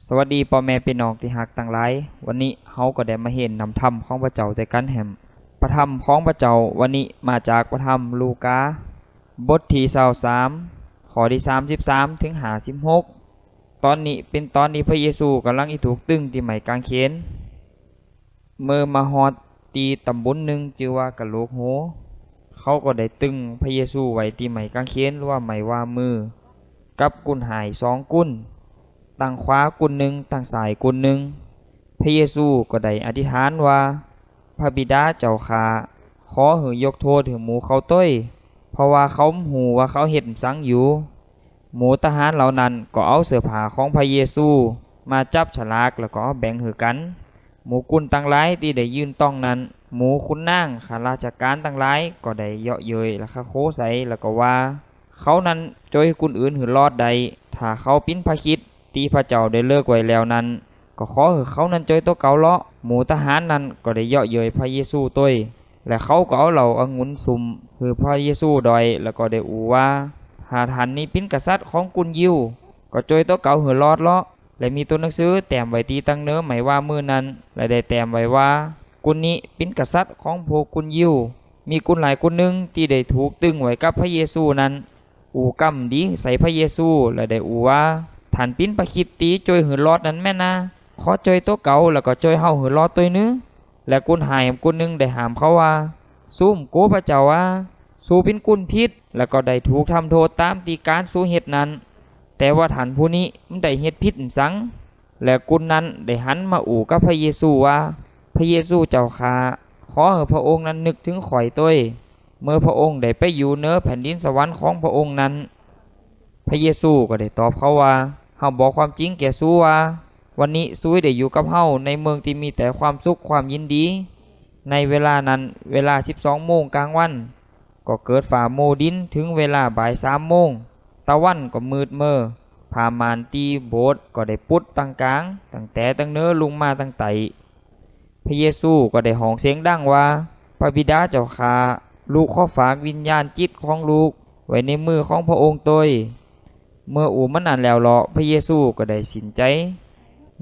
ສະຫວັດດີພໍ່ແມ່ພີ່ນ້ອງທີ່ຮັກທັງຫຼາຍ, ວັນນີ້ເຮົາກໍໄດ້ມາເຫັນນຳທຳຂອງພະເຈົ້າດ້ວຍກັນແຮມ. ພະທຳຂອງພະເຈົ້າວັນນີ້ມາຈາກພະທຳລູກາ ບົດທີຊາວສາມ ຂໍ້ທີສາມສິບສາມເຖິງຫ້າສິບຫົກ. ຕອນນີ້ເປັນຕອນທີ່ພະເຢຊູກຳລັງອີ່ຖືກຕຶງທີ່ໄມ້ກາງເຂນ. ເມື່ອມາຮອດທີ່ຕຳບົນໜຶ່ງຊື່ວ່າກະໂຫຼກໂຮ, ເຂົາກໍໄດ້ຕຶງພະເຢຊູໄວ້ທີ່ໄມ້ກາງເຂນ ຫຼືວ່າໄມ້ຫວ່າມື ກັບກຸນຮ້າຍສອງກຸນ, ຕັ້ງຂວາກຸນໜຶ່ງ, ຕັ້ງຊ້າຍກຸນໜຶ່ງ. ພະເຢຊູກໍໄດ້ອະທິຖານວ່າ, ພະບິດາເຈົ້າຂ້າ, ຂໍໃຫ້ຍົກໂທດໃຫ້ໝູ່ເຂົາໂຕຍ, ເພາະວ່າເຂົາຮູ້ວ່າເຂົາເຮັດຫຍັງຢູ່. ໝູ່ທະຫານເຫຼົ່ານັ້ນກໍເອົາເສື້ອຜ້າຂອງພະເຢຊູມາຈັບສະຫຼາກ ແລ້ວກໍເອົາແບ່ງໃຫ້ກັນ. ໝູ່ກຸນທັງຫຼາຍທີ່ໄດ້ຢືນຕ້ອງນັ້ນ, ໝູ່ຂຸນນາງ, ຂ້າລາຊະການທັງຫຼາຍກໍໄດ້ເຍາະເຍີ້ຍ ແລະ ຄະໂຄໃສ່ ແລ້ວກໍວ່າ, ເຂົານັ້ນຊ່ວຍຄົນອື່ນໃຫ້ລອດໄດ້, ຖ້າເຂົາປິ່ນພະຄຣິດທີ່ພະເຈົ້າໄດ້ເລືອກໄວ້ແລ້ວນັ້ນ, ກໍຂໍໃຫ້ເຂົານັ້ນຈ່ອຍຕົວເຂົາເລາະ. ໝູ່ທະຫານນັ້ນກໍໄດ້ເຍາະເຍີ້ຍພະເຢຊູໂຕຍ ແລະ ເຂົາກໍເອົາເຫຼົ້າອະງຸ່ນຊຸ່ມໃຫ້ພະເຢຊູດອຍ ແລ້ວກໍໄດ້ອູ່ວ່າ, ຖ້າທ່ານນີ້ເປັນກະສັດຂອງກຸນຢິວ, ກໍຈ່ອຍຕົວເຂົາໃຫ້ລອດເລາະ. ແລະ ມີຕົວໜັງສືແຕ້ມໄວ້ທີ່ຕັ້ງເໜີໄມ້ຫວ່າມືນັ້ນ ແລະ ໄດ້ແຕ້ມໄວ້ວ່າ, ກຸນນີ້ເປັນກະສັດຂອງພວກກຸນຢິວ. ມີກຸນຫຼາຍກຸນໜຶ່ງທີ່ໄດ້ຖືກຕຶງໄວ້ກັບພະເຢຊູນັ້ນ ອູ່ກຳດີໃສ່ພະເຢຊູ ແລະ ໄດ້ອູ່ວ່າ, ທ່ານເປັນພະຄຣິດຕິ, ຈ່ອຍໃຫ້ລອດນັ້ນແມ່ນນາ, ຂໍຈ່ອຍຕົວເຂົາ ແລ້ວກໍຈ່ອຍເຮົາໃຫ້ລອດໂຕຍໜຶ່ງ. ແລະ ກຸນຮ້າຍອີກກຸນໜຶ່ງໄດ້ຫ້າມເຂົາວ່າ, ຊູບໍ່ກົວພະເຈົ້າຫວາ? ຊູເປັນກຸນຜິດ ແລ້ວກໍໄດ້ຖືກທຳໂທດຕາມທີ່ການສູເຮັດນັ້ນ, ແຕ່ວ່າທ່ານຜູ້ນີ້ມັນໄດ້ເຮັດຜິດຫຍັງ? ແລະ ກຸນນັ້ນໄດ້ຫັນມາອູ່ກັບພະເຢຊູວ່າ, ພະເຢຊູເຈົ້າຂ້າ, ຂໍໃຫ້ພະອົງນັ້ນນຶກເຖິງຂ້ອຍໂຕຍ, ເມື່ອພະອົງໄດ້ໄປຢູ່ເໜືອແຜ່ນດິນສະຫວັນຂອງພະອົງນັ້ນ. ພະເຢຊູກໍໄດ້ຕອບເຂົາວ່າ, ເຮົາບອກຄວາມຈິງແກ່ສູວ່າ, ວັນນີ້ສູໄດ້ຢູ່ກັບເຮົາໃນເມືອງທີ່ມີແຕ່ຄວາມສຸກຄວາມຍິນດີ. ໃນເວລານັ້ນ, ເວລາສິບສອງໂມງກາງວັນ, ກໍເກີດຟ້າໂມດິນເຖິງເວລາບ່າຍສາມໂມງ. ຕາວັນກໍມືດເມີ, ຜ້າມ່ານຕີໂບດກໍໄດ້ປຸດຕັ້ງກາງ, ຕັ້ງແຕ່ຕັ້ງເໜີລົງມາຕັ້ງໃຕ້. ພະເຢຊູກໍໄດ້ຮ້ອງສຽງດັງວ່າ, ພະບິດາເຈົ້າຂ້າ, ລູກຂໍຝາກວິນຍານຈິດຂອງລູກໄວ້ໃນມືຂອງພະອົງໂຕຍ. ເມື່ອອູ່ມານັ້ນແລ້ວເລາະ, ພະເຢຊູກໍໄດ້ສິ້ນໃຈ.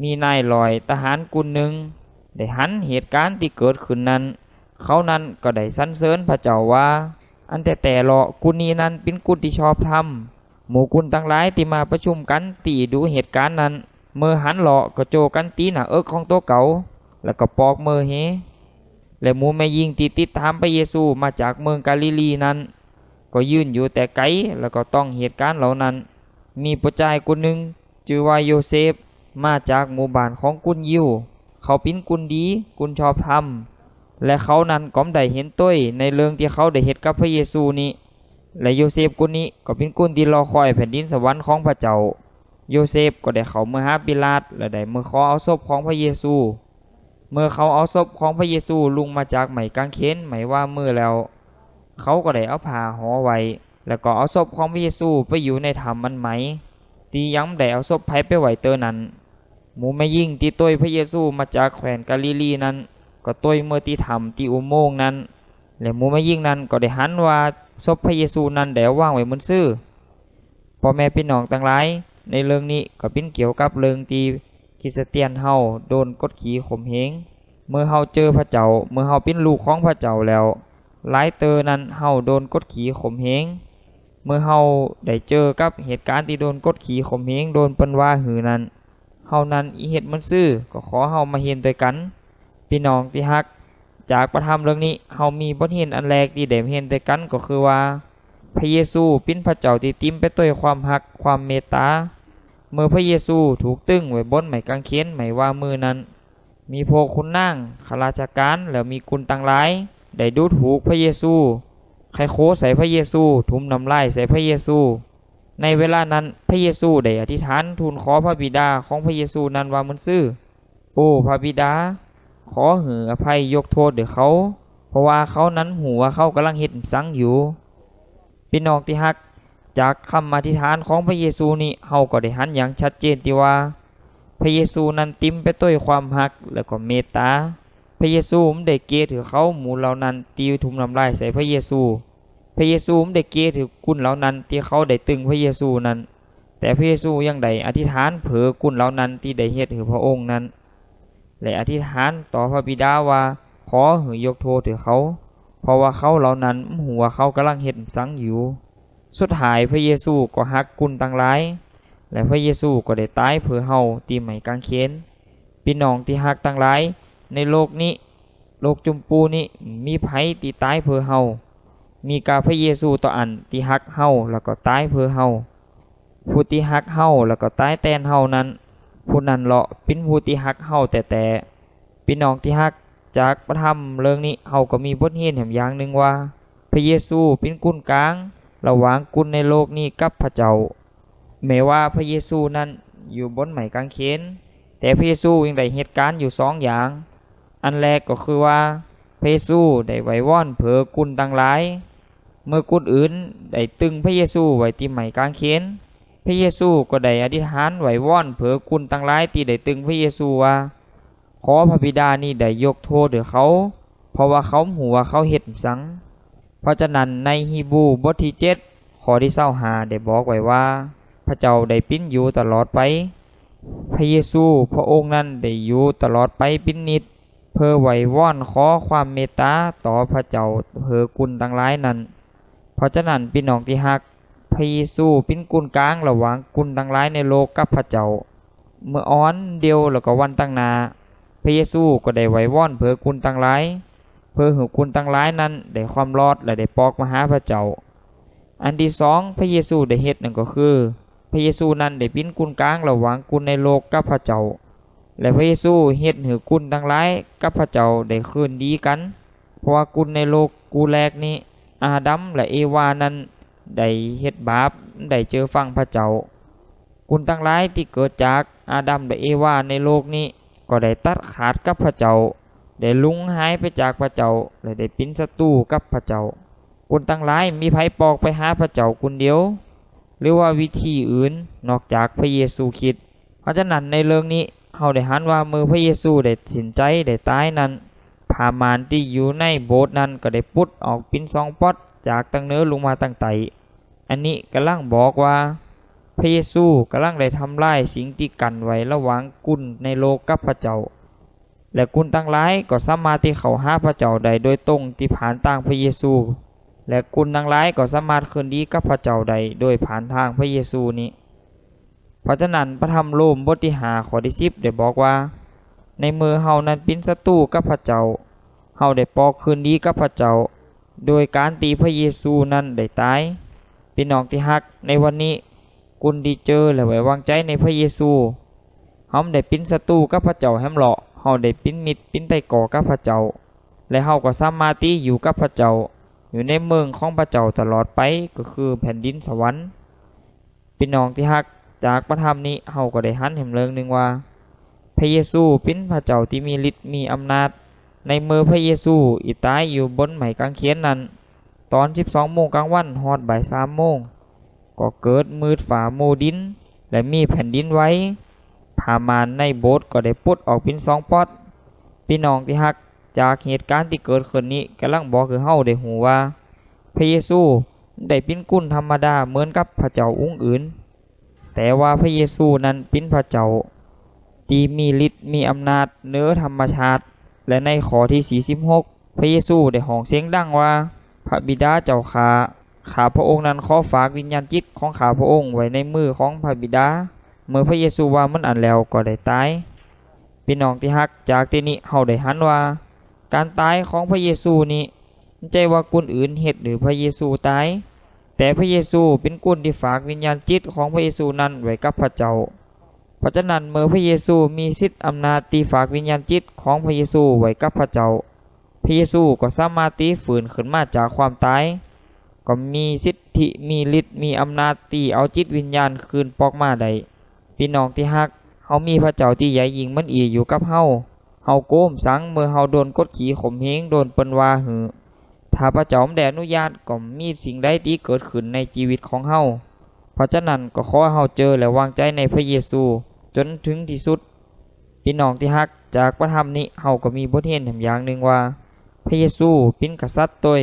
ມີນາຍຮ້ອຍທະຫານກຸນໜຶ່ງໄດ້ຫັນເຫດການທີ່ເກີດຂຶ້ນນັ້ນ, ເຂົານັ້ນກໍໄດ້ສັນເສີນພະເຈົ້າວ່າ, ອັນແທ້ໆເລາະ, ກຸນນີ້ນັ້ນເປັນກຸນທີ່ຊອບທຳ. ໝູ່ກຸນທັງຫຼາຍທີ່ມາປະຊຸມກັນທີ່ດູເຫດການນັ້ນ, ເມື່ອຫັນເລາະກໍໂຈກັນຕີໜ້າເອິກຂອງຕົວເຂົາ, ແລ້ວກໍປອກເມີເຮ. ແລະ ໝູ່ແມ່ຍິງທີ່ຕິດຕາມພະເຢຊູມາຈາກເມືອງກາລີລີນັ້ນ, ກໍຢືນຢູ່ແຕ່ໄກ ແລ້ວກໍຕ້ອງເຫດການເຫຼົ່ານັ້ນ. ມີຜູ້ຊາຍຄົນໜຶ່ງ ຊື່ວ່າໂຢເຊບ, ມາຈາກໝູ່ບ້ານຂອງກຸນຢິວ. ເຂົາເປັນກຸນດີ, ກຸນຊອບທຳ, ແລະ ເຂົານັ້ນກໍໄດ້ເຫັນໂຕຍໃນເລື່ອງທີ່ເຂົາໄດ້ເຮັດກັບພະເຢຊູນີ້. ແລະ ໂຢເຊບຄົນນີ້ກໍເປັນຄົນທີ່ລໍຄອຍແຜ່ນດິນສະຫວັນຂອງພະເຈົ້າ. ໂຢເຊບກໍໄດ້ເຂົ້າມາຫາປີລາດ ແລະ ໄດ້ມາຂໍເອົາສົບຂອງພະເຢຊູ. ເມື່ອເຂົາເອົາສົບຂອງພະເຢຊູລົງມາຈາກໄມ້ກາງເຂນ, ໄມ້ຫວ່າມືແລ້ວ, ເຂົາກໍໄດ້ເອົາຜ້າຫໍ່ໄວ້, ແລ້ວກໍເອົາສົບຂອງພະເຢຊູໄປຢູ່ໃນຖ້ຳອັນໃໝ່ ທີ່ຍັງບໍ່ໄດ້ເອົາສົບໃຜໄປໄວ້ເຕີນັ້ນ. ໝູ່ແມ່ຍິງທີ່ໂຕຍພະເຢຊູມາຈາກແຄວ້ນກາລີລີນັ້ນ ກໍໂຕຍເມືອທີ່ຖ້ຳທີ່ອຸໂມງນັ້ນ, ແລະ ໝູ່ແມ່ຍິງນັ້ນກໍໄດ້ຫັນວ່າສົບພະເຢຊູນັ້ນໄດ້ວາງໄວ້ໝົດຊື່. ພໍ່ແມ່ພີ່ນ້ອງທັງຫຼາຍ, ໃນເລື່ອງນີ້ກໍເປັນກ່ຽວກັບເລື່ອງທີ່ຄຣິສຕຽນເຮົາໂດນກົດຂີ່ຂົ່ມເຫງ. ເມື່ອເຮົາເຈີພະເຈົ້າ, ເມື່ອເຮົາເປັນລູກຂອງພະເຈົ້າແລ້ວ, ຫຼາຍເຕີນັ້ນເຮົາໂດນກົດຂີ່ຂົ່ມເຫງ. ເມື່ອເຮົາໄດ້ເຈີກັບເຫດການທີ່ໂດນກົດຂີ່ຂົ່ມເຫງ, ໂດນເພິ່ນວ່າຫືນັ້ນ, ເຮົານັ້ນອີເຮັດມັນຊື່, ກໍຂໍເຮົາມາຮຽນດ້ວຍກັນ. ພີ່ນ້ອງທີ່ຮັກ, ຈາກພະທຳເລື່ອງນີ້, ເຮົາມີບົດຮຽນອັນແລກທີ່ໄດ້ຮຽນດ້ວຍກັນກໍຄືວ່າ, ພະເຢຊູເປັນພະເຈົ້າທີ່ເຕັມໄປດ້ວຍຄວາມຮັກ, ຄວາມເມດຕາ. ເມື່ອພະເຢຊູຖືກຕຶງໄວ້ບົນໄມ້ກາງເຂນ, ໄມ້ຫວ່າມືນັ້ນ, ມີພວກຂຸນນາງ, ຂ້າລາຊະການ ແລະ ມີກຸນຕ່າງຫຼາຍໄດ້ດູຖູກພະເຢຊູ, ໄຄໂຄໃສ່ພະເຢຊູ, ຖົມນ້ຳລາຍໃສ່ພະເຢຊູ. ໃນເວລານັ້ນ, ພະເຢຊູໄດ້ອະທິຖານທູນຂໍພະບິດາຂອງພະເຢຊູນັ້ນວ່າໝົດຊື່, ໂອ ພະບິດາ, ຂໍໃຫ້ອະໄພຍົກໂທດໃຫ້ເຂົາ, ເພາະວ່າເຂົານັ້ນຮູ້ວ່າເຂົາກຳລັງເຮັດຫຍັງຢູ່. ພີ່ນ້ອງທີ່ຮັກ, ຈາກຄຳອະທິຖານຂອງພະເຢຊູນີ້, ເຮົາກໍໄດ້ຫັນຢ່າງຊັດເຈນທີ່ວ່າ ພະເຢຊູນັ້ນເຕັມໄປດ້ວຍຄວາມຮັກ ແລະ ກໍເມດຕາ. ພະເຢຊູບໍ່ໄດ້ເກດໃຫ້ເຂົາໝູ່ເຫຼົ່ານັ້ນທີ່ຖົມນ້ຳລາຍໃສ່ພະເຢຊູ. ພະເຢຊູບໍ່ໄດ້ເກດໃຫ້ກຸນເຫຼົ່ານັ້ນທີ່ເຂົາໄດ້ຕຶງພະເຢຊູນັ້ນ, ແ ຕ່ພະເຢຊູຍັງໄດ້ອະທິຖານເຜີກຸນເຫຼົ່ານັ້ນທີ່ໄດ້ເຮັດໃຫ້ພະອົງນັ້ນ ແລະ ອະທິຖານຕໍ່ພະບິດາວ່າ, ຂໍໃຫ້ຍົກໂທດໃຫ້ເຂົາ, ເພາະວ່າເຂົາເຫຼົ່ານັ້ນບໍ່ຮູ້ວ່າເຂົາກຳລັງເຮັດຫຍັງຢູ່. ສຸດທ້າຍພະເຢຊູກໍຮັກກຸນທັງຫຼາຍ ແລະ ພະເຢຊູກໍໄດ້ຕາຍເພື່ອເຮົາທີ່ໄມ້ກາງເຂນ. ພີ່ນ້ອງທີ່ຮັກທັງຫຼາຍ, ໃນໂລກນີ້, ໂລກຈຸ່ມປູນີ້, ມີໃຜທີ່ຕາຍເພື່ອເຮົາ? ມີກະພະເຢຊູເທົ່ານັ້ນທີ່ຮັກເຮົາ ແລ້ວກໍຕາຍເພື່ອເຮົາ. ຜູ້ທີ່ຮັກເຮົາ ແລ້ວກໍຕາຍແທນເຮົານັ້ນ, ຜູ້ນັ້ນເລາະເປັນຜູ້ທີ່ຮັກເຮົາແທ້ໆ. ພີ່ນ້ອງທີ່ຮັກ, ຈາກພະທຳເລື່ອງນີ້ ເຮົາກໍມີບົດຮຽນແຮມຢ່າງໜຶ່ງວ່າ, ພະເຢຊູເປັນກຸນກາງລະຫວ່າງກຸນໃນໂລກນີ້ກັບພະເຈົ້າ. ແມ້ວ່າພະເຢຊູນັ້ນຢູ່ບົນໄມ້ກາງເຂນ, ແຕ່ພະເຢຊູຍັງໄດ້ເຮັດການຢູ່ສອງຢ່າງ. ອັນແລກກໍຄືວ່າ ພະເຢຊູໄດ້ໄຫວ້ວອນເຜີກຸນທັງຫຼາຍ. ເມື່ອກຸນອື່ນໄດ້ຕຶງພະເຢຊູໄວ້ທີ່ໄມ້ກາງເຂນ, ພະເຢຊູກໍໄດ້ອະທິຖານໄຫວ້ວອນເຜີກຸນທັງຫຼາຍທີ່ໄດ້ຕຶງພະເຢຊູວ່າ, ຂໍພະບິດານີ້ໄດ້ຍົກໂທດໃຫ້ເຂົາ, ເພາະວ່າເຂົາບໍ່ຮູ້ວ່າເຂົາເຮັດຫຍັງ. ເພາະສະນັ້ນ ໃນຮີບຣູບົດທີເຈັດ ຂໍ້ທີຊາວຫ້າ ໄດ້ບອກໄວ້ວ່າ ພະເຈົ້າໄດ້ເປັນຢູ່ຕະຫຼອດໄປ. ພະເຢຊູພະອົງນັ້ນໄດ້ຢູ່ຕະຫຼອດໄປເປັນນິດ ເພື່ອໄຫວ້ວອນຂໍຄວາມເມດຕາຕໍ່ພະເຈົ້າເຜີກຸນທັງຫຼາຍນັ້ນ. ເພາະສະນັ້ນ ພີ່ນ້ອງທີ່ຮັກ, ພະເຢຊູເປັນກຸນກາງລະຫວ່າງກຸນທັງຫຼາຍໃນໂລກກັບພະເຈົ້າ. ເມື່ອອອນດຽວ ແລ້ວກໍວັນຕາງໜ້າ, ພະເຢຊູກໍໄດ້ໄຫວ້ວອນເຜີກຸນທັງຫຼາຍ, ເພື່ອໃຫ້ກຸນທັງຫຼາຍນັ້ນໄດ້ຄວາມລອດ ແລະ ໄດ້ປອກມາຫາພະເຈົ້າ. ອັນທີສອງ ພະເຢຊູໄດ້ເຮັດນັ້ນກໍຄື ພະເຢຊູນັ້ນໄດ້ເປັນກຸນກາງລະຫວ່າງກຸນໃນໂລກກັບພະເຈົ້າ ແລະ ພະເຢຊູເຮັດໃຫ້ກຸນທັງຫຼາຍກັບພະເຈົ້າໄດ້ຄືນດີກັນ. ເພາະວ່າກຸນໃນໂລກກູແລກນີ້ ອາດຳ ແລະ ເອວານັ້ນໄດ້ເຮັດບາບ, ໄດ້ເຈີຟັ່ງພະເຈົ້າ. ກຸນທັງຫຼາຍທີ່ເກີດຈາກອາດຳ ແລະ ເອວາໃນໂລກນີ້ ກໍໄດ້ຕັດຂາດກັບພະເຈົ້າ, ໄດ້ຫຼົງຫາຍໄປຈາກພະເຈົ້າ ແລະ ໄດ້ເປັນສັດຕູກັບພະເຈົ້າ. ຄົນທັງຫຼາຍມີໃຜປອກໄປຫາພະເຈົ້າຄົນດຽວ ຫຼືວ່າວິທີອື່ນນອກຈາກພະເຢຊູຄຣິດ? ເພາະສະນັ້ນ ໃນເລື່ອງນີ້ເຮົາໄດ້ຫັນວ່າ ເມື່ອພະເຢຊູໄດ້ຕັດສິນໃຈໄດ້ຕາຍນັ້ນ, ຜ້າມ່ານທີ່ຢູ່ໃນໂບດນັ້ນກໍໄດ້ປຸດອອກເປັນສອງປອດ ຈາກທາງເໜືອລົງມາທາງໃຕ້. ອັນນີ້ກຳລັງບອກວ່າ ພະເຢຊູກຳລັງໄດ້ທຳລາຍສິ່ງທີ່ກັ້ນໄວ້ລະຫວ່າງຄົນໃນໂລກກັບພະເຈົ້າ. ແລະ ຄົນທັງຫຼາຍກໍສາມາດທີ່ເຂົ້າຫາພະເຈົ້າໄດ້ໂດຍຕົງທີ່ຜ່ານທາງພະເຢຊູ ແລະ ຄົນທັງຫຼາຍກໍສາມາດຄືນດີກັບພະເຈົ້າໄດ້ໂດຍຜ່ານທາງພະເຢຊູນີ້. ເພາະສະນັ້ນ ພະທຳໂລມບົດທີຫ້າ ຂໍ້ທີສິບ ໄດ້ບອກວ່າ ໃນເມື່ອເຮົານັ້ນເປັນສັດຕູກັບພະເຈົ້າ, ເຮົາໄດ້ປອກຄືນດີກັບພະເຈົ້າ ໂດຍການທີ່ພະເຢຊູນັ້ນໄດ້ຕາຍ. ພີ່ນ້ອງທີ່ຮັກ, ໃນວັນນີ້ ຄົນທີ່ເຈີ ແລະ ໄວ້ວາງໃຈໃນພະເຢຊູ, ເຮົາບໍ່ໄດ້ເປັນສັດຕູກັບພະເຈົ້າແຮມເລາະ, ເຮົາໄດ້ເປັນມິດເປັນໄຕກໍກັບພະເຈົ້າ ແລະ ເຮົາກໍສາມາດທີ່ຢູ່ກັບພະເຈົ້າ ຢູ່ໃນເມືອງຂອງພະເຈົ້າຕະຫຼອດໄປ, ກໍຄືແຜ່ນດິນສະຫວັນ. ພີ່ນ້ອງທີ່ຮັກ, ຈາກພະທຳນີ້ເຮົາກໍໄດ້ຫັນແຮມເລື່ອງໜຶ່ງວ່າ ພະເຢຊູເປັນພະເຈົ້າທີ່ມີລິດມີອຳນາດ. ໃນເມື່ອພະເຢຊູໄດ້ຕາຍຢູ່ບົນໄມ້ກາງເຂນນັ້ນ, ຕອນສິບສອງໂມງກາງວັນຮອດບ່າຍສາມໂມງ, ກໍເກີດມືດຟ້າໂມດິນ ແລະ ມີແຜ່ນດິນໄຫວ. ຜ້າມ່ານໃນໂບດກໍໄດ້ປົດອອກເປັນສອງປອດ. ພີ່ນ້ອງທີ່ຮັກ, ຈາກເຫດການທີ່ເກີດຂຶ້ນນີ້ກຳລັງບອກໃຫ້ເຮົາໄດ້ຮູ້ວ່າ ພະເຢຊູບໍ່ໄດ້ເປັນຄົນທຳມະດາເໝືອນກັບພະເຈົ້າອົງອື່ນ, ແຕ່ວ່າພະເຢຊູນັ້ນເປັນພະເຈົ້າທີ່ມີລິດມີອຳນາດເໜືອທຳມະຊາດ. ແລະ ໃນຂໍ້ທີສີ່ສິບຫົກ ພະເຢຊູໄດ້ຮ້ອງສຽງດັງວ່າ, ພະບິດາເຈົ້າຂ້າ, ຂ້າພະອົງນັ້ນຂໍຝາກວິນຍານຈິດຂອງຂ້າພະອົງໄວ້ໃນມືຂອງພະບິດາ. ເມື່ອພະເຢຊູວ່າມັນອັນແລ້ວກໍໄດ້ຕາຍ. ພີ່ນ້ອງທີ່ຮັກ, ຈາກທີ່ນີ້ເຮົາໄດ້ຫັນວ່າ ການຕາຍຂອງພະເຢຊູນີ້ ບໍ່ໃຊ່ວ່າຄົນອື່ນເຮັດໃຫ້ພະເຢຊູຕາຍ, ແຕ່ພະເຢຊູເປັນຄົນທີ່ຝາກວິນຍານຈິດຂອງພະເຢຊູນັ້ນໄວ້ກັບພະເຈົ້າ. ເພາະສະນັ້ນ ເມື່ອພະເຢຊູມີສິດອຳນາດທີ່ຝາກວິນຍານຈິດຂອງພະເຢຊູໄວ້ກັບພະເຈົ້າ, ພະເຢຊູກໍສາມາດທີ່ຟື້ນຂຶ້ນມາຈາກຄວາມຕາຍ, ກໍມີສິດທິ ມີລິດ ມີອຳນາດທີ່ເອົາຈິດວິນຍານຄືນປອກມາໄດ້. ພີ່ນ້ອງທີ່ຮັກ, ເຮົາມີພະເຈົ້າທີ່ໃຫຍ່ຍິ່ງໝັ້ນອີ່ຢູ່ກັບເຮົາ. ເຮົາໂກມສັງເມື່ອເຮົາໂດນກົດຂີ່ຂົ່ມເຫງ, ໂດນເພິ່ນວ່າຫື. ຖ້າພະເຈົ້າບໍ່ໄດ້ອະນຸຍາດ, ກໍບໍ່ມີສິ່ງໃດທີ່ເກີດຂຶ້ນໃນຊີວິດຂອງເຮົາ. ເພາະສະນັ້ນ, ກໍຂໍໃຫ້ເຮົາເຈີ ແລະ ວາງໃຈໃນພະເຢຊູຈົນເຖິງທີ່ສຸດ. ພີ່ນ້ອງທີ່ຮັກ, ຈາກພະທຳນີ້ເຮົາກໍມີບົດຮຽນແຮມຢ່າງໜຶ່ງວ່າ ພະເຢຊູເປັນກະສັດໂດຍ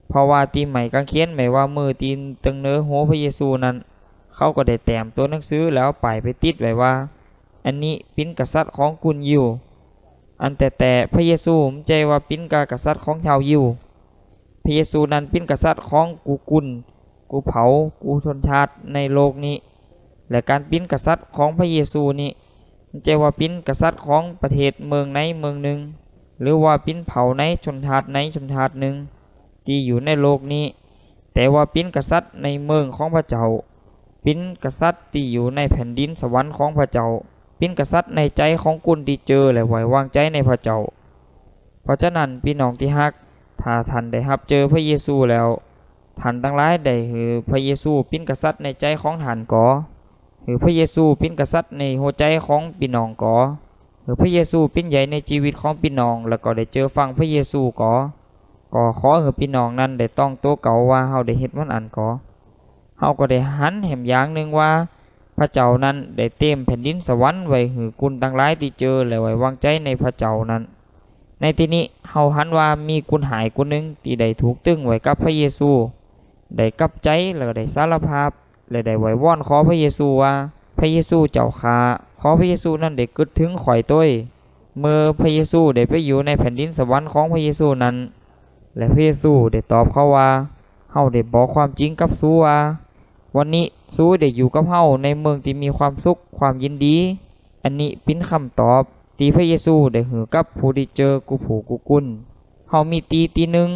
ເພາະວ່າຕີນໄມ້ກາງເຂນ ແມ່ນວ່າມືທີ່ຕຶງເໜືອຫົວພະເຢຊູນັ້ນ, ເຂ ເຂົາກໍໄດ້ແຕ້ມຕົວໜັງສື ແລ້ວເອົາປ້າຍໄປຕິດໄວ້ວ່າ ອັນນີ້ເປັນກະສັດຂອງກຸນຢິວ. ອັນແທ້ໆ ພະເຢຊູບໍ່ໃຈວ່າເປັນກະ ກະສັດຂອງຊາວຢິວ. ພະເຢຊູນັ້ນເປັນກະສັດຂອງກູກຸນ, ກູເຜົ່າ, ກູຊົນຊາດໃນໂລກນີ້. ແລະ ການເປັນກະສັດຂອງພະເຢຊູນີ້ ບໍ່ໃຈວ່າເປັນກະສັດຂອງປະເທດເມືອງໃນເມືອງໜຶ່ງ ຫຼືວ່າເປັນເຜົ່າໃນຊົນຊາດໃນຊົນຊາດໜຶ່ງທີ່ຢູ່ໃນໂລກນີ້, ແຕ່ວ່າເປັນກະສັດໃນເມືອງຂອງພະເຈົ້າ, ເປັນກະສັດທີ່ຢູ່ໃນແຜ່ນດິນສະຫວັນຂອງພະເຈົ້າ, ເປັນກະສັດໃນໃຈຂອງຄົນທີ່ເຈີ ແລະ ໄວ້ວາງໃຈໃນພະເຈົ້າ. ເພາະສະນັ້ນ ພີ່ນ້ອງທີ່ຮັກ, ຖ້າທ່ານໄດ້ຮັບເຈີພະເຢຊູແລ້ວ, ທ່ານທັງຫຼາຍໄດ້ໃຫ້ພະເຢຊູເປັນກະສັດໃນໃຈຂອງທ່ານກໍ, ໃຫ້ພະເຢຊູເປັນກະສັດໃນຫົວໃຈຂອງພີ່ນ້ອງກໍ, ໃຫ້ພະເຢຊູເປັນໃຫຍ່ໃນຊີວິດຂອງພີ່ນ້ອງ ແລ້ວກໍໄດ້ເຈີຟັງພະເຢຊູກໍ, ກໍຂໍໃຫ້ພີ່ນ້ອງນັ້ນໄດ້ຕອງໂຕເກົ່າວ່າເຮົາໄດ້ເຮັດມັນອັນກໍ. ເຮົາກໍໄດ້ຫັນແຮມຢ່າງໜຶ່ງວ່າ ພະເຈົ້ານັ້ນໄດ້ຕຽມແຜ່ນດິນສະຫວັນໄວ້ໃຫ້ຄົນທັງຫຼາຍທີ່ເຈີ ແລະ ໄວ້ວາງໃຈໃນພະເຈົ້ານັ້ນ. ໃນທີ່ນີ້ເຮົາຫັນວ່າມີຄົນຮ້າຍຄົນໜຶ່ງທີ່ໄດ້ຖືກຕຶງໄວ້ກັບພະເຢຊູ, ໄດ້ກັບໃຈ ແລ້ວກໍໄດ້ສາລະພາບ ແລະ ໄດ້ໄຫວ້ວອນຂໍພະເຢຊູວ່າ, ພະເຢຊູເຈົ້າຂ້າ, ຂໍພະເຢຊູນັ້ນໄດ້ຄິດເຖິງຂ້ອຍໂຕຍ. ເມື່ອພະເຢຊູໄດ້ໄປຢູ່ໃນແຜ່ນດິນສະຫວັນຂອງພະເຢຊູນັ້ນ, ແລະ ພະເຢຊູໄດ້ຕອບເຂົາວ່າ, ເຮົາໄດ້ບອກຄວາມຈິງກັບສູວ່າ, ວັນນີ້ສູໄດ້ຢູ່ກັບເຮົາໃນເມືອງທີ່ມີຄວາມສຸກຄວາມຍິນດີ. ອັນນີ້ເປັນຄຳຕອບທີ່ພະເຢຊູໄດ້ໃຫ້ກັບຜູ້ທີ່ເຈີກູຜູ້ກູກຸນ. ເຮົາມີທີ່ທີ່ໜຶ່ງ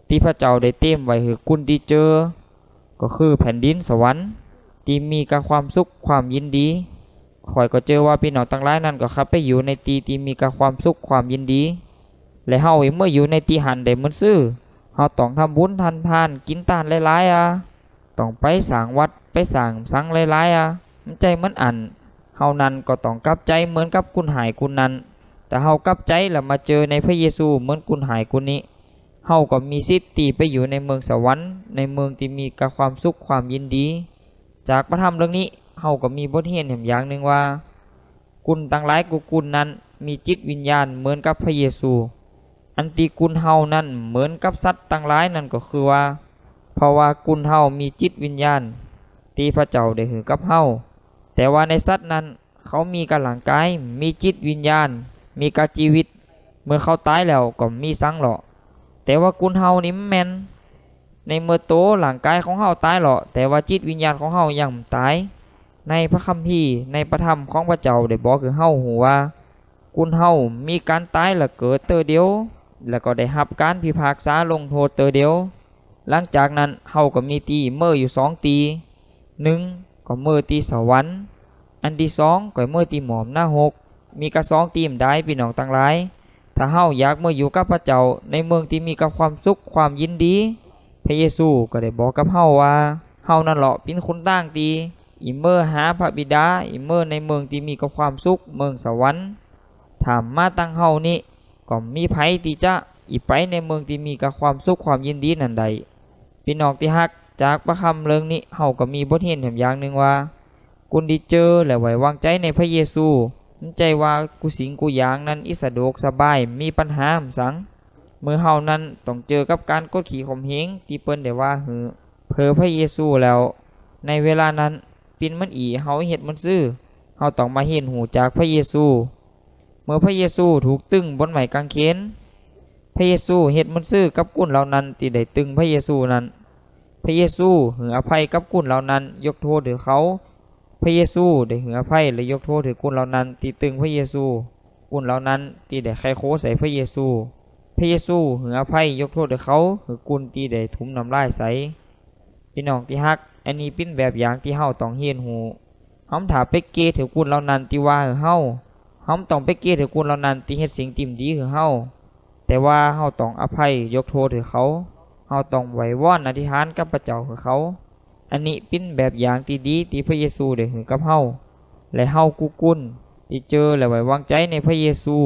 ທີ່ພະເຈົ້າໄດ້ຕຽມໄວ້ໃຫ້ຄົນທີ່ເຈີ, ກໍຄືແຜ່ນດິນສະຫວັນທີ່ມີກະຄວາມສຸກຄວາມຍິນດີ. ຂ້ອຍກໍເຊື່ອວ່າພີ່ນ້ອງທັງຫຼາຍນັ້ນກໍເຂົ້າໄປຢູ່ໃນທີ່ທີ່ມີກະຄວາມສຸກຄວາມຍິນດີ ແລະ ເຮົາເອງເມື່ອຢູ່ໃນທີ່ຫັ້ນໄດ້ໝົດຊື່. ເຮົາຕ້ອງທຳບຸນທຳທານ ກິນທານຫຼາຍໆອາ, ຕ້ອງໄປສ້າງວັດ ໄປສ້າງສັງຫຼາຍໆອາ. ມັນໃຈເໝືອນອັນ ເຮົານັ້ນກໍຕ້ອງກັບໃຈເໝືອນກັບຄົນຮ້າຍຄົນນັ້ນ. ຖ້າເຮົາກັບໃຈແລ້ວມາເຈີໃນພະເຢຊູເໝືອນຄົນຮ້າຍຄົນນີ້, ເຮົາກໍມີສິດທີ່ໄປຢູ່ໃນເມືອງສະຫວັນ, ໃນເມືອງທີ່ມີກະຄວາມສຸກຄວາມຍິນດີ. ຈາກພະທຳເລື່ອງນີ້ ເຮົາກໍມີບົດຮຽນແຮມຢ່າງໜຶ່ງວ່າ, ຄົນຕ່າງຫຼາຍກວ່າຄົນນັ້ນມີຈິດວິນຍານເໝືອນກັບພະເຢຊູ. ອັນທີ່ຄົນເຮົານັ້ນເໝືອນກັບສັດຕ່າງຫຼາຍນັ້ນກໍຄືວ່າ, ເພາະວ່າຄົນເຮົາມີຈິດວິນຍານທີ່ພະເຈົ້າໄດ້ໃຫ້ກັບເຮົາ. ແຕ່ວ່າໃນສັດນັ້ນ ເຂົາມີກະຮ່າງກາຍ, ມີຈິດວິນຍານ, ມີກະຊີວິດ, ເມື່ອເຂົາຕາຍແລ້ວກໍມີສັງເລາະ. ແຕ່ວ່າຄົນເຮົານີ້ມັນແມ່ນ, ໃນເມື່ອໂຕຮ່າງກາຍຂອງເຮົາຕາຍເລາະ, ແຕ່ວ່າຈິດວິນຍານຂອງເຮົາຍັງບໍ່ຕາຍ. ໃນພະຄຳພີ, ໃນພະທຳຂອງພະເຈົ້າໄດ້ບອກໃຫ້ເຮົາຮູ້ວ່າ, ຄົນເຮົາມີການຕາຍແລະເກີດເຕີດຽວ, ແລະກໍໄດ້ຮັບການພິພາກສາລົງໂທດເຕີດຽວ. ຫຼັງຈາກນັ້ນເຮົາກໍມີທີ່ເມືອຢູ່ສອງທີ່, ໜຶ່ງກໍເມືອທີ່ສະຫວັນ, ອັນທີສອງກໍເມືອທີ່ໝໍ້ນະຮົກ. ມີກະສອງທີ່ໃດ໋ ພີ່ນ້ອງທັງຫຼາຍ. ຖ້າເຮົາຢາກເມືອຢູ່ກັບພະເຈົ້າໃນເມືອງທີ່ມີກະຄວາມສຸກຄວາມຍິນດີ, ພະເຢຊູກໍໄດ້ບອກກັບເຮົາວ່າ, ເຮົານັ້ນເລາະເປັນຄົນທາງທີ່ ອີເມືອຫາພະບິດາ, ອີເມືອໃນເມືອງທີ່ມີກະຄວາມສຸກ, ເມືອງສະຫວັນ. ຖ້າມາທາງເຮົານີ້, ກໍມີໃຜທີ່ຈະອີໄປໃນເມືອງທີ່ມີກະຄວາມສຸກຄວາມຍິນດີນັ້ນໄດ້? ພີ່ນ້ອງທີ່ຮັກ, ຈາກພະຄຳເລື່ອງນີ້ ເຮົາກໍມີບົດຮຽນແຮມຢ່າງໜຶ່ງວ່າ, ຄົນທີ່ເຈີ ແລະ ໄວ້ວາງໃຈໃນພະເຢຊູ, ມັນໃຈວ່າກູສິ່ງກູຢ່າງນັ້ນອີສະດວກສະບາຍ, ມີບັນຫາຫຍັງ. ເມື່ອເຮົານັ້ນຕ້ອງເຈີກັບການກົດຂີ່ຂົ່ມເຫງທີ່ເພິ່ນໄດ້ວ່າໃຫ້ເຜີພະເຢຊູແລ້ວ, ໃນເວລານັ້ນ, ປິ່ນມັນອີເຮົາເຮັດມັນຊື່, ເຮົາຕ້ອງມາຮຽນຮູ້ຈາກພະເຢຊູ. ເມື່ອພະເຢຊູຖືກຕຶງບົນໄມ້ກາງເຂນ, ພະເຢຊູເຮັດມັນຊື່ກັບຄົນເຫຼົ່ານັ້ນທີ່ໄດ້ຕຶງພະເຢຊູນັ້ນ. ພະເຢຊູໃຫ້ອະໄພກັບຄົນເຫຼົ່ານັ້ນ, ຍົກໂທດໃຫ້ເຂົາ. ພະເຢຊູໄດ້ໃຫ້ອະໄພ ແລະ ຍົກໂທດໃຫ້ຄົນເຫຼົ່ານັ້ນທີ່ຕຶງພະເຢຊູ, ຄົນເຫຼົ່ານັ້ນທີ່ໄດ້ໄຂ້ໂຄໃສ່ພະເຢຊູ. ພະເຢຊູໃຫ້ອະໄພ ຍົກໂທດໃຫ້ເຂົາ, ໃຫ້ຄົນທີ່ໄດ້ຖົມນ້ຳລາຍໃສ່. ພີ່ນ້ອງທີ່ຮັກ, ອັນນີ້ເປັນແບບຢ່າງທີ່ເຮົາຕ້ອງຮຽນຮູ້. ເຮົາບໍ່ຕ້ອງໄປເກດໃຫ້ຄົນເຫຼົ່ານັ້ນທີ່ວ່າໃຫ້ເຮົາ. ເຮົາບໍ່ຕ້ອງໄປເກດໃຫ້ຄົນເຫຼົ່ານັ້ນທີ່ເຮັດສິ່ງທີ່ບໍ່ດີໃຫ້ເຮົາ. ແຕ່ວ່າເຮົາຕ້ອງອະໄພຍົກໂທດໃຫ້ເຂົາ. ເຮົາຕ້ອງໄຫວ້ວອນອະທິຖານກັບພະເຈົ້າໃຫ້ເຂົາ. ອັນນີ້ເປັນແບບຢ່າງທີ່ດີທີ່ພະເຢຊູໄດ້ໃຫ້ກັບເຮົາ. ແລະ ເຮົາທຸກຄົນທີ່ເຈີ ແລະ ໄວ້ວາງໃຈໃນພະເຢຊູ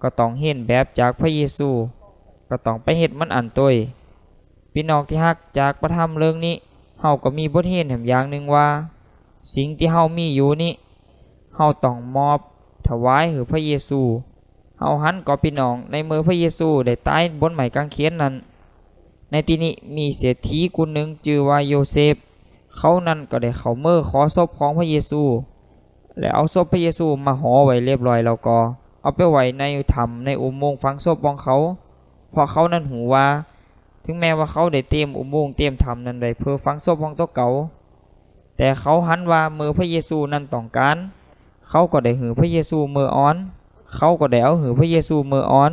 ກໍຕ້ອງຮຽນແບບຈາກພະເຢຊູ, ກໍຕ້ອງໄປເຮັດມັນອັນໂຕຍ. ພີ່ນ້ອງທີ່ຮັກ, ຈາກພະທຳເລື່ອງນີ້ ເຮົາກໍມີບົດຮຽນແຮມຢ່າງໜຶ່ງວ່າ, ສິ່ງທີ່ເຮົາມີຢູ່ນີ້ ເຮົາຕ້ອງມອບຖວາຍໃຫ້ພະເຢຊູ. ເຮົາຫັນກໍພີ່ນ້ອງ, ໃນເມື່ອພະເຢຊູໄດ້ຕາຍບົນໄມ້ກາງເຂນນັ້ນ, ໃນທີ່ນີ້ມີເສດຖີຄົນໜຶ່ງຊື່ວ່າໂຢເຊບ. ເຂົານັ້ນກໍໄດ້ເຂົ້າເມີຂໍສົບຂອງພະເຢຊູ ແລະ ເອົາສົບພະເຢຊູມາຫໍໄວ້ລຽບລ້ອຍ ແລ້ວກໍເອົາໄປໄວ້ໃນຖ້ຳໃນອຸໂມງຝັງສົບຂອງເຂົາ. ເພາະເຂົານັ້ນຮູ້ວ່າ ເຖິງແມ່ນວ່າເຂົາໄດ້ຕຽມອຸໂມງຕຽມຖ້ຳນັ້ນໄວ້ເພື່ອຝັງສົບຂອງຕົວເກົ່າ, ແຕ່ເຂົາຫັນວ່າເມື່ອພະເຢຊູນັ້ນຕ້ອງການ, ເຂົາກໍໄດ້ຮື້ພະເຢຊູເມືອອ່ອນ, ເຂົາກໍໄດ້ເອົາຮື້ພະເຢຊູເມືອອ່ອນ.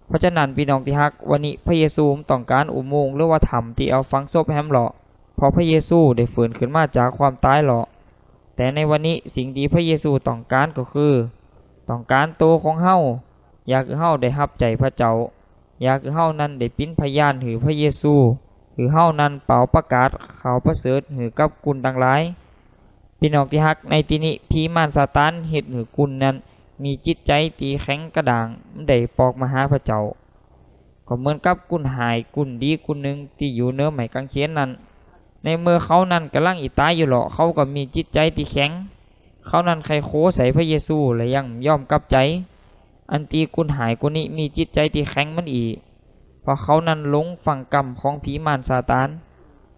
ເພາະສະນັ້ນ ພີ່ນ້ອງທີ່ຮັກ, ວັນນີ້ພະເຢຊູຕ້ອງການອຸໂມງ ຫຼືວ່າຖ້ຳທີ່ເອົາຝັງສົບແຮມເລາະ, ເພາະພະເຢຊູໄດ້ຟື້ນຂຶ້ນມາຈາກຄວາມຕາຍເລາະ. ແຕ່ໃນວັນນີ້ ສິ່ງທີ່ພະເຢຊູຕ້ອງການກໍຄື ຕ້ອງການໂຕຂອງເຮົາ, ຢາກໃຫ້ເຮົາໄດ້ຮັບໃຈພະເຈົ້າ, ຢາກໃຫ້ເຮົານັ້ນໄດ້ເປັນພະຍານໃຫ້ພະເຢຊູ, ໃຫ້ເຮົານັ້ນປ່າວປະກາດຂ່າວປະເສີດໃຫ້ກັບກຸນທັງຫຼາຍ. ພີ່ນ້ອງທີ່ຮັກ, ໃນທີ່ນີ້ ຜີມານຊາຕານເຮັດໃຫ້ກຸນນັ້ນມີຈິດໃຈທີ່ແຂງກະດ້າງ, ມັນໄດ້ປອກມາຫາພະເຈົ້າ. ກໍເໝືອນກັບກຸນຮ້າຍ, ກຸນດີກຸນໜຶ່ງທີ່ຢູ່ເໜືອໄມ້ກາງເຂນນັ້ນ. ໃນເມື່ອເຂົານັ້ນກຳລັງອີຕາຍຢູ່ເລາະ, ເຂົາກໍມີຈິດໃຈທີ່ແຂງ. ເຂົານັ້ນໄຂ້ໂຄໃສ່ພະເຢຊູ ແລະ ຍັງບໍ່ຍອມກັບໃຈ. ອັນທີ່ກຸນຮ້າຍຄົນນີ້ມີຈິດໃຈທີ່ແຂງມັນອີກ, ເພາະເຂົານັ້ນຫຼົງຟັງກຳຂອງຜີມານຊາຕານ.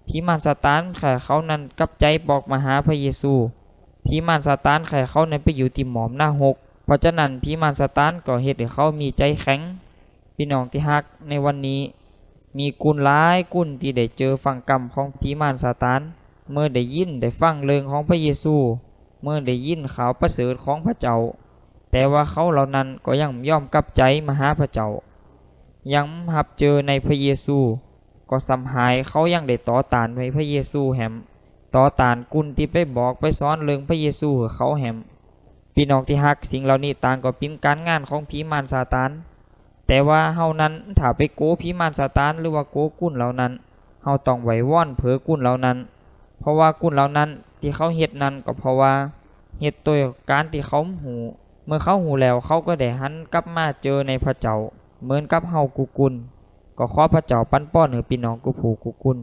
ຜີມານຊາຕານໄຂ້ເຂົານັ້ນກັບໃຈປອກມາຫາພະເຢຊູ. ຜີມານຊາຕານໄຂ້ເຂົານັ້ນໄປຢູ່ທີ່ໝໍ້ານະຮົກ. ເພາະສະນັ້ນ ຜີມານຊາຕານກໍເຮັດໃຫ້ເຂົາມີໃຈແຂງ. ພີ່ນ້ອງທີ່ຮັກ, ໃນວັນນີ້ ມີກຸນຫຼາຍກຸນທີ່ໄດ້ເຈີຟັງກຳຂອງຜີມານຊາຕານ, ເມື່ອໄດ້ຍິນໄດ້ຟັງເລື່ອງຂອງພະເຢຊູ, ເມື່ອໄດ້ຍິນຂ່າວປະເສີດຂອງພະເຈົ້າ, ແຕ່ວ່າເຂົາເຫຼົ່ານັ້ນກໍຍັງບໍ່ຍອມກັບໃຈມາຫາພະເຈົ້າ, ຍັງຮັບເຈີໃນພະເຢຊູ. ກໍສ່ຳຮ້າຍ, ເຂົາຍັງໄດ້ຕໍ່ຕ້ານໃຫ້ພະເຢຊູແຮມ, ຕໍ່ຕ້ານກຸນທີ່ໄປບອກໄປສອນເລື່ອງພະເຢຊູໃຫ້ເຂົາແຮມ. ພີ່ນ້ອງທີ່ຮັກ, ສິ່ງເຫຼົ່ານີ້ຕ່າງກໍເປັນການງານຂອງຜີມານຊາຕານ. ແຕ່ວ່າເຮົານັ້ນ ຖ້າໄປໂກຜີມານຊາຕານ ຫຼືວ່າໂກກຸນເຫຼົ່ານັ້ນ, ເຮົາຕ້ອງໄຫວ້ວອນເຜີກຸນເຫຼົ່ານັ້ນ, ເພາະວ່າກຸນເຫຼົ່ານັ້ນທີ່ເຂົາເຮັດນັ້ນ ກໍເພາະວ່າເຮັດໂດຍການທີ່ເຂົາຮູ້. ເມື່ອເຂົາຮູ້ແລ້ວ, ເຂົາກໍໄດ້ຫັນກັບມາເຈີໃນພະເຈົ້າ, ເໝືອນກັບເຮົາກູກຸນ. ກໍຂໍພະເຈົ້າປັນປອນໃຫ້ພີ່ນ້ອງກູຜູ້ກູກຸນ.